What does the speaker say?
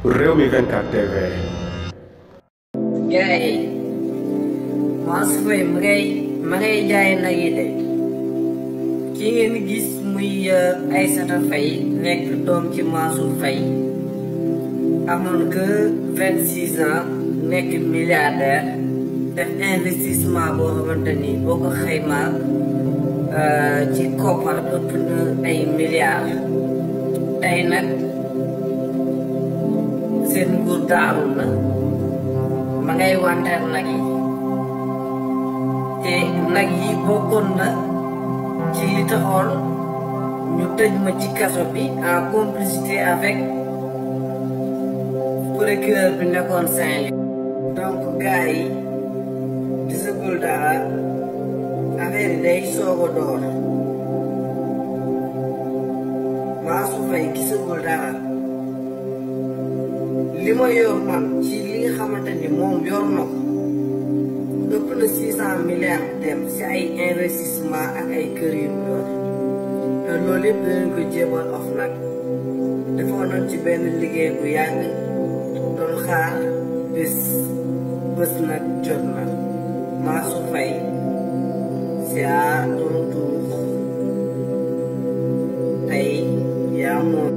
Rewmi 24 TV. Diay Mansour Faye Mangay jaay nag yi de ki ngeen gis muy Aïssata Faye nekk doom ci Mansour Faye amoon que 26 ans nekk milliardaire def investissement boo xamante ni boo ko xaymaa ci koppar ëpp na ay milliards tey nag seen nguur daaru na ma ngay wanteer nag yi te nag yi bokkoon na ci li taxoon ñu tëj ma ci kaso bi en complicité avec procureur bi nekkoon Saint-Louis. donc gars yi gisagul dara affaire yi day soog a door Mansour Faye gisagul dara li ma yor man ci li nga xamante ni moom yor na ko ëpp na 600 milliards dem si ay investissement ak ay kër yu mu yor te loolu yëpp dinañ ko jébal of nag defoon nañ ci benn liggéey bu yàgg doon xaar bés nag jot na Mansour Faye c'est à ton tour tey yaa moom